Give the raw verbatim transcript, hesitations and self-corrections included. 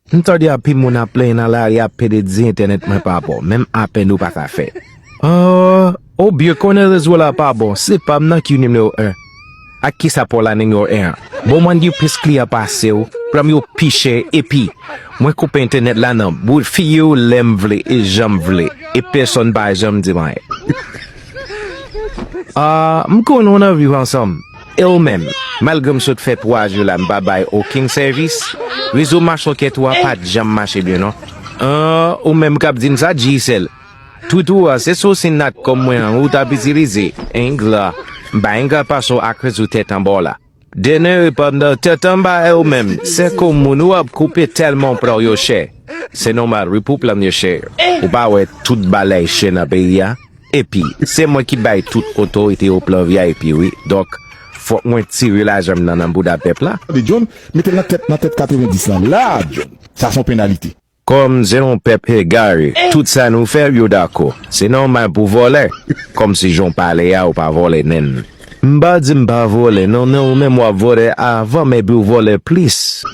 M tande anpil moun ap plenyen nan lari ap pede di entènèt mwen pa bon, menm apèl ou pa ka fè. Ah, o byen konnen rezo la pa bon, se pa m nan ki nimewo en. Ak kisa pou la nimewo en an? Bon, mwen gen plis kliyan pase w, pran yo pi chè, epi mwen koupe entènèt la nan bout fiyo lè m vle e jan m vle, e pèsonn pa janm di m anyen. Ah, m konnen w nan viv ansanm. E ou menm, malgre m sot fè twa jou la, m pa bay okenn sèvis, rezo machòkèt ou a pa t janm mache byen non. Ah, ou menm k ap di m sa, Gisèl. Twoutou a, se sou si natcom mwen an ou t ap itilize. Engra, m pa engra pase w ak rezo tèt anba w la. Dènye pandan tèt anba e ou menm, se komoun ou ap koupe tèlman w pran yo chè. Se nòmal wi pou pran yo chè. Ou pa wè tout bagay chè nan peyi a? Epi, se mwen ki bay tout otorite yo plan V I P wi. Donk, fòk mwen tire lajan m nan nan bouda pèp la. Tande John, mete l nan tèt nan tèt katrevendis lan la John. Sa se yon penalite. Kòm se yon pèp egare, tout sa nou fè yo dakò. Se nòmal pou vòlè. Kòmsi jan w pale a ou pa vòlè nenn. M pa di m pa vòlè non, men ou menm w ap vòlè avan m epi w vòlè plis.